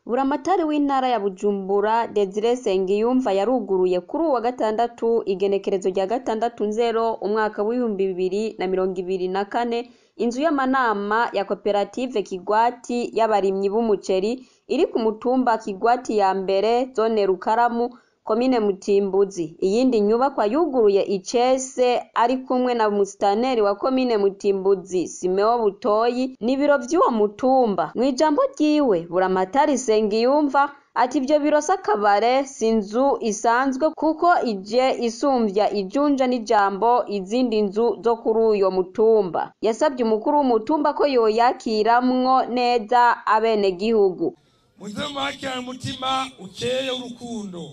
Buramatari w'intara ya Bujumbura Desire Nsengiyumva yaruguruye kuri uwa gatandatu igenekerezo rya 6 nzero umwaka w'2024 inzu y'amanama ya koperative Kigwati y'abarimyi b'umuceri iri ku mutumba Kigwati ya mbere, zone Rukaramu, komine Mutimbuzi. Iyindi nyubakwa yuguruye icese ari kumwe na musitaneri wa komine Mutimbuzi Simeo Butoyi n'ibiro vy'uwo mutumba. Mw'ijambo ryiwe, Buramatari Nsengiyumva ati ivyo biro s'akabare, si inzu isanzwe, kuko ije isumvya ijunja n'ijambo izindi nzu zo kuri uyo mutumba. Yasavye umukuru w'umutumba ko yoyakiramwo neza abenegihugu. Muze mwakirana umutima ukeye w'urukundo.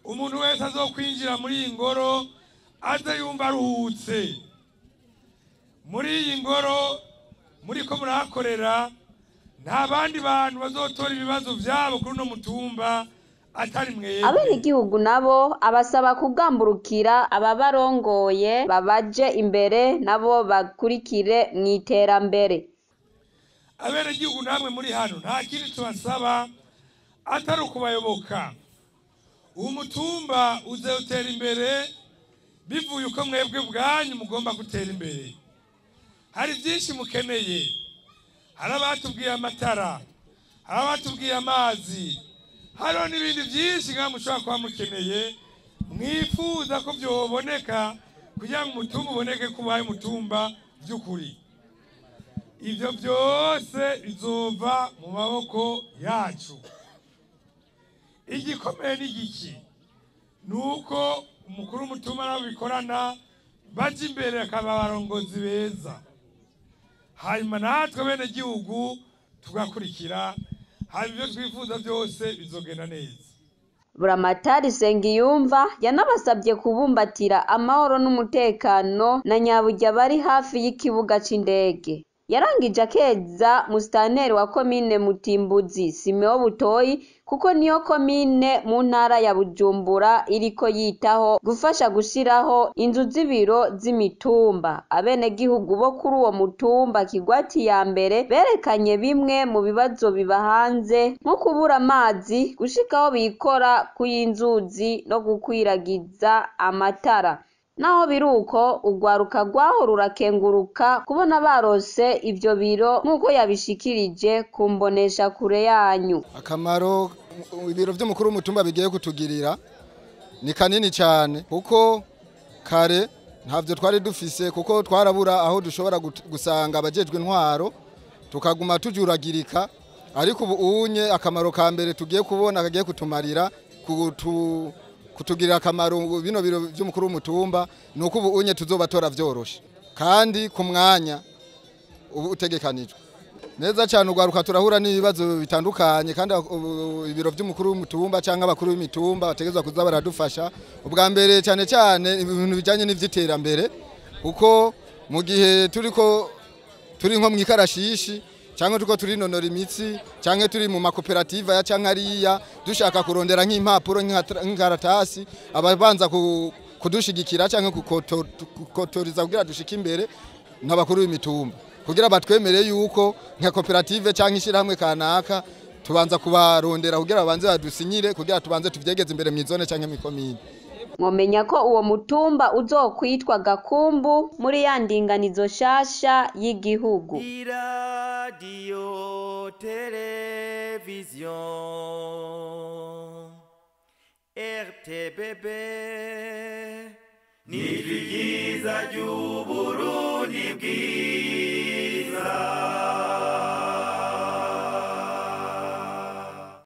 Umuntu wese azokwinjira muri iyi ngoro aze yumva aruhutse muri iyi ngoro muriko murahakorera. Nta bandi bantu bazotora ibibazo vyabo kuri uno mutumba atari mwebwe. Abenegihugu nabo abasaba kugamburukira ababarongoye, babaje imbere nabo bakurikire mw'iterambere. Abenegihugu namwe muri hano, nta kindi tubasaba atari ukubayoboka. Uwo mutumba uzotera imbere bivuye uko mwebwe bwanyu mugomba gutera imbere. Hari byinshi mukeneye: hari abatubwiye amatara, hari abatubwiye amazi, hariho n'ibindi byinshi nka mushobora kuba mukeneye, mwifuza ko byoboneka kugira ngo umutumba uboneke ko ubaye umutumba by'ukuri. Ibyo byose bizova mu maboko yacu. Igikomeye ni igiki? Ni uko umukuru w'umutumba nabo bikorana bajya imbere, akaba abarongozi beza, hanyuma natwe bene gihugu tugakurikira, hanyuma ibyo twifuza byose bizogenda neza. Buramatari Nsengiyumva yanabasabye kubumbatira amahoro n'umutekano na nyaburya bari hafi y'ikibuga c'indege. Yarangije akeza musitaneri wa komine Mutimbuzi Simeo Butoyi, kuko niyo komine mu ntara ya Bujumbura iriko yitaho gufasha gushiraho inzu z'ibiro z'imitumba. Abenegihugu bo kuri uwo mutumba Kigwati ya mbere berekanye bimwe mu bibazo bibahanze, nko kubura amazi gushika aho bikora kuy'inzuzi no gukwiragiza amatara. Naho biruko, urwaruka rwaho rurakenguruka kubona barose ivyo biro, nk'uko yabishikirije ku mboneshakure yanyu. Akamaro ibiro by'umukuru w'umutumba bigiye kutugirira ni kanini cyane, kuko kare ntabyo twari dufise, kuko twarabura aho dushobora gusanga abajejwe intwaro, tukaguma tujuragirika. Ariko ubu unye akamaro ka mbere tugiye kubona kagiye kutumarira, kutugirira akamaro bino biro by'umukuru w'umutumba, ni uko ubu unye tuzobatora vyoroshe kandi ku mwanya ubu utegekanijwe neza cyane. Urwaruka turahura n'ibibazo bitandukanye, kandi ibiro by'umukuru w'umutumba cyangwa abakuru b'imitumba bategerezwa kuza baradufasha. Ubwa mbere, cyane cyane ibintu bijyanye n'ivy'iterambere, kuko mu gihe turiko turi nko mu ikarashishi, cyangwa turiko turinonora imitsi, cyangwa turi mu makoperative ya cyangwa ariya, dushaka kurondera nk'impapuro, nk'inkaratasi, ababanza kudushigikira cyangwa kukotoriza kugira dushike imbere n'abakuru b'imitumba, kugira batwemere yuko nka koperative cyangwa ishyirahamwe kanaka tubanza kubarondera kugira babanze badusinyire, kugira tubanze tuvyegeze imbere mw'izone cyangwa mw'ikomine. Mwomenya ko uwo mutumba uzokwitwa Gakumbu muri ya ndinganizo shasha y'igihugu. Iradiyo televiziyo RTBB ni ryiza ry'Uburundi bwiza.